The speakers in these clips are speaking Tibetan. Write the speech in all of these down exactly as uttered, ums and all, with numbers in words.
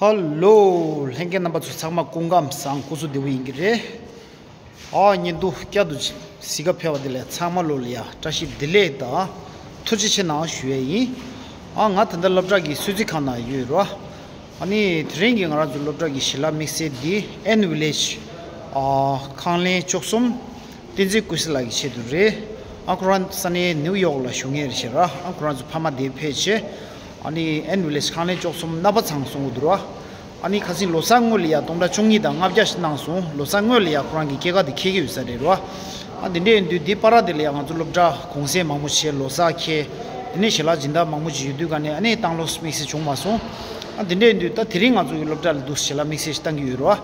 ཧ་ལོ། ལྷན་རྒྱས་རྣམ་པ་ཚོ་ཚང་མ་སྐུ་ཁམས་བཟང་། སྐུ་གཟུགས་བདེ་པོ་ཡིན་གྱི་རེད། ཨ་ཉིན་དུ་བསྐྱར་དུ་གཟིགས་ག་ཕེབས་པ་དེ་ལ་ཚང་མ་ལོ་ལ་ཡ་བཀྲ་ཤིས་བདེ་ལེགས་དང་ཐུགས་རྗེ་ཆེ་གནང་ཞུ་ཡས་ཡིན། ཨ་ང་ད་ལྟ་སློབ་གྲྭ་གི་གསོལ་ཚིགས་ཁང་ནང་ཡོད་རོ། ཨ་ནི་དེ་རིང་གི་ང་རང་ཚོ་སློབ་གྲྭ་གི་ཞལ་ལག་དམིགས་བསལ་འདི་ཨེན་ཝི་ལེཇ་ཨ་ཁང་ལན་བཅུ་གསུམ་བསྟན་འཛིན་ཀུན་གསལ་ལགས་ཀྱི་ཆེད་དུ་རེད། ཨ་ཁོ་རང་ས་གནས་ནིའུ་ཡོག་ལ་བཞུགས་མཁན་རེད་ཤག་ར། ཨ་ཁོ་རང་ཚོ་ཕ་མ་དེ་ཕེབས་བྱས། ཨ་ནི་ཨེན་ཝི་ལེཇ་ཁང་ལན་བཅུ་གསུམ་སྣ་པ་ཚང་གསུང་གི་འདུག་ར། ཨ་ནི་ཁ་སང་ལོ་གསར་སྔོན་ལ་ཡ་སྟོང་ཕྲག་བཅུ་གཉིས་དང་ལྔ་བརྒྱ་ཞིག་གནང་སོང་། ལོ་གསར་སྔོན་ལ་ཡ་ཁོ་རང་གི་སྐྱེས་སྐར་དེ་འཁེལ་གྱི་ཡོད་ས་རེད་ར། ཨ་དེ་འདྲ་ཡིན་དུས་འདི་བར་དེ་ལ་ཡ་ང་ཚོ་སློབ་གྲྭ་གུང་སེང་མང་པོ་བྱས། ལོ་གསར་འཁེལ། དེ་ནས་ཞལ་ལག་སྦྱིན་བདག་མང་པོ་ཅིག་ཡོད་དུས་ག་ནས་ཨ་ནི་བཏང་ལོ་དམིགས་བསལ་བྱུང་མ་སོང་། ཨ་དེ་འདྲ་ཡིན་དུས་ད་དེ་རིང་ང་ཚོ་གི་སློབ་གྲྭ་ལ་འདུག་ཞལ་ལག་དམིགས་བསལ་ཞིག་བཏང་གི་ཡོད་ར།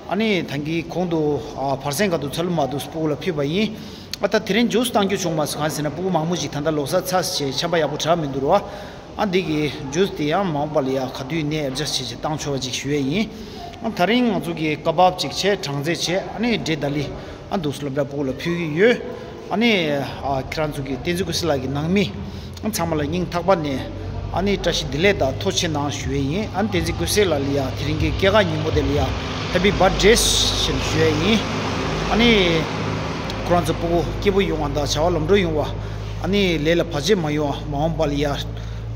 ཨ་ནི་ད་གིན་གོང་དུ་ཨ་བར་གསེང་ག་དུ་ཚ་ལུ་མ་འདུག་སྤུ་གུ་ལ་ཕུལ་བ་ཡིན། ཨ་ད་དེ་རིང་ཇུས་བཏང་རྒྱུ་བྱུང་མ་སོང་། གང་ཟེར་ན་སྤུ་གུ་མང་པོ་ཅིག་ད་ལྟ་ལོ་གསར་ཚར་བྱས་ཆམ་པ་ཡག་པོ་དྲག་མི་འདུག་ར། ཨ་འདི་གི་ཇུས་དེ་ཡང་མ་འོངས་པ་ལ་ཡ་ག་དུས་ནས་ཨེ་ཇ་སི་བྱས་བྱས་བཏང་ཆོག་པ་ཅིག་ཞུ་ཡས་ཡིན། ཨ་ད་རིང་ང་ཚོ་གི་ཀ་བབ་ཅིག་བྱས། གྲང་རྩེད་བྱས། ཨ་ནི་འབྲས་ད་ལི་ཨ་འདུག་སློབ་གྲྭ་སྤུ་གུ་ལ་ཕུལ་གྱི་ཡོད། ཨ་ནི་ཨ་ཁྱེད་རང་ཚོ་གི་བསྟན་འཛིན་ཀུན་གསལ་ལགས་ཀྱི་ནང་མི་ཨ་ཚང་མ་ལ་སྙིང་ཐག་པ་ནས་ཨ་ནི་བཀྲ་ཤིས་བདེ་ལེགས་དང་ཐུགས་རྗེ་ཆེ་གནང་ཞུ་ཡས་ཡིན། ཨ་ནི་བསྟན་འཛིན་ཀུན་གསལ་ལགས་ལ་ཡ་དེ་རིང་གི་སྐྱེས་སྐར་ཉིན་མོ་དེ་ལ་ཡ་ཧེ་པི་བར་ཐ་ཌེ་ཞེས་ཞུ་ཡས་ཡིན། ཨ་ནི་ཁོ་རང་ཚོ་སྤུ་གུ་སྐྱིད་པོ་ཡོང་བ་དང་བྱ་བ་ལམ་འགྲོ་ཡོང་བ། ཨ་ནི་ལས་ལ་བར་ཆད་མ་ཡོང་བ། མ་འོངས་པ་ལ་ཡ་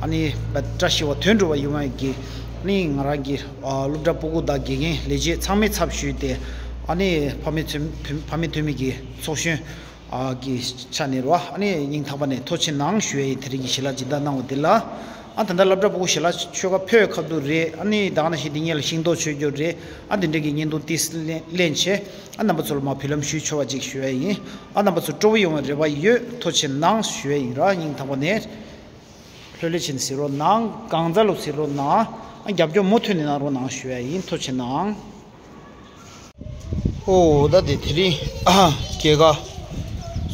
ཨ་ནི་བཀྲ་ཤིས་པ་དོན་འགྲུབ་པ་ཡོང་བ་གི་ཨ་ནི་ང་རང་གི་ཨ་སློབ་གྲྭ་སྤུ་གུ་དང་དགེ་རྒན་ལས་བྱེད་ཚང་མའི་ཚབ་ཞུས་ཏེ། ཨ་ནི་ཕ་མེས་ཚོ་ཕ་མེས་ཐོན་མི་གི་ཚོགས་གཞོན་ཨ་གི་ཆ་ནས་རོ། ཨ་ནི་སྙིང་ཐག་པ་ནས་ཐུགས་རྗེ་ཆེ་གནང་ཞུ་ཡས་ཡིན། དེ་རིང་གི་ཞལ་ལག་སྦྱིན་བདག་གནང་བ་འདི་ལ། ཨ་ད་ལྟ་སློབ་གྲྭ་སྤུ་གུ་ཞལ་ལག་མཆོད་ག་ཕེབས་ཁ་ཐུག་རེད། ཨ་ནི་ད་ག་ནང་བཞིན་འདི་ཉིན་ལ་ཤིང་ཏོག་མཆོད་རྒྱུ་རེད། ཨ་འདི་འདྲ་གི་བརྙན་ཐུང་ཏིས་ལེན་ལེན་བྱས། ཨ་རྣམ་པ་ཚོ་ལ་མར་འབུལ་ལམ་ཞུས་ཆོག་པ་ཅིག་ཞུ་ཡས་ཡིན། ཨ་རྣམ་པ་ཚོ་སྤྲོ་པོ་ཡོང་བའི་རེ་བ་ཡོད། ཐུགས་རྗེ་ཆེ་གནང་ཞུ་ཡས་ཡིན་ར། སྙིང་ཐག་པ་ནས། ལྷོད་ལྷོད་བྱས་ནས་གཟིགས་རོགས་གནང་། གང་ཙམ་ལོ་གཟིགས་རོགས་གནང་། ཨ་རྒྱབ་སྐྱོར་མུ་མཐུད་ནས་གནང་རོགས་གནང་ཞུ་ཡས་ཡིན། ཐུགས་རྗེ་ཆེ་གནང་། ཨོ་ད་དེ་དེ་རིང་སྐྱེས་སྐར་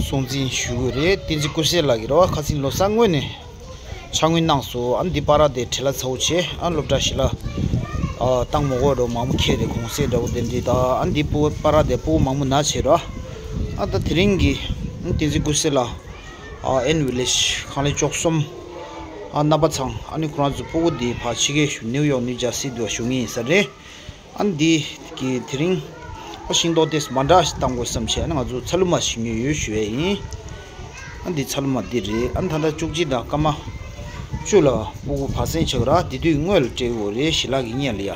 སྲུང་བརྩི་ཞུ་གི་རེད། བསྟན་འཛིན་ཀུན་གསལ་ལགས་ཀྱི་རེད་བ། ཁ་སང་ལོ་གསར་སྔོན་ནས་ཕྱག་དངུལ་གནང་སོང་། ཨ་འདི་བར་དེ་བྲེལ་བ་ཚ་པོ་བྱས། ཨ་སློབ་གྲྭ་ཞིག་ལ་ཨ་བཏང་མ་དགོས་འགྲོ། མང་པོ་ཁྱེར་རེད། གུང་སེང་འདྲ་པོ་དེ་འདྲ་དང་། ཨ་འདི་སྤུ་བར་དེ་སྤུ་གུ་མང་པོ་ན་བྱས་ར། ཨ་ད་དེ་རིང་གི་བསྟན་འཛིན་ཀུན་གསལ་ལགས་ཨ་ཨེན་ཝི་ལེཇ་ཁང་ལས་བཅུ་གསུམ་ཨ་སྣ་པ་ཚང་། ཨ་ནི་ཁོ་རང་ཚོ་སྤུ་གུ་འདི་ཕར་ཕྱི་རྒྱལ་ཞུ། ནིའུ་ཡོག་ནིའུ་ཇར་སི་དུ་བཞུགས་མཁན་ཡིན་ས་རེད། ཨ་ནི་འདི་གི་དེ་རིང་ཨ་ཤིང་ཏོག་ཏོག་ཙམ་མ་འདྲ་ཞིག་བཏང་དགོས་བསམ་བྱས། ཨ་ནི་ང་ཚོ་ཚ་ལུ་མ་ཞིག་ཉོས་ཡོད་ཞུ་ཡས་ཡིན། ཨ་འདི་ཚ་ལུ་མ་འདི་རེད། ཨ་ནི་ད་ལྟ་བཅུ་གཅིག་དང་སྐར་མ་བཅུ་ལ་སྤུ་གུ་བར་གསེང་ཆགས་ར། དེ་དུས་སྔོན་ལ་སྤྲད་དགོས་རེད། ཞལ་ལག་གི་བརྙན་ལ་ཡ།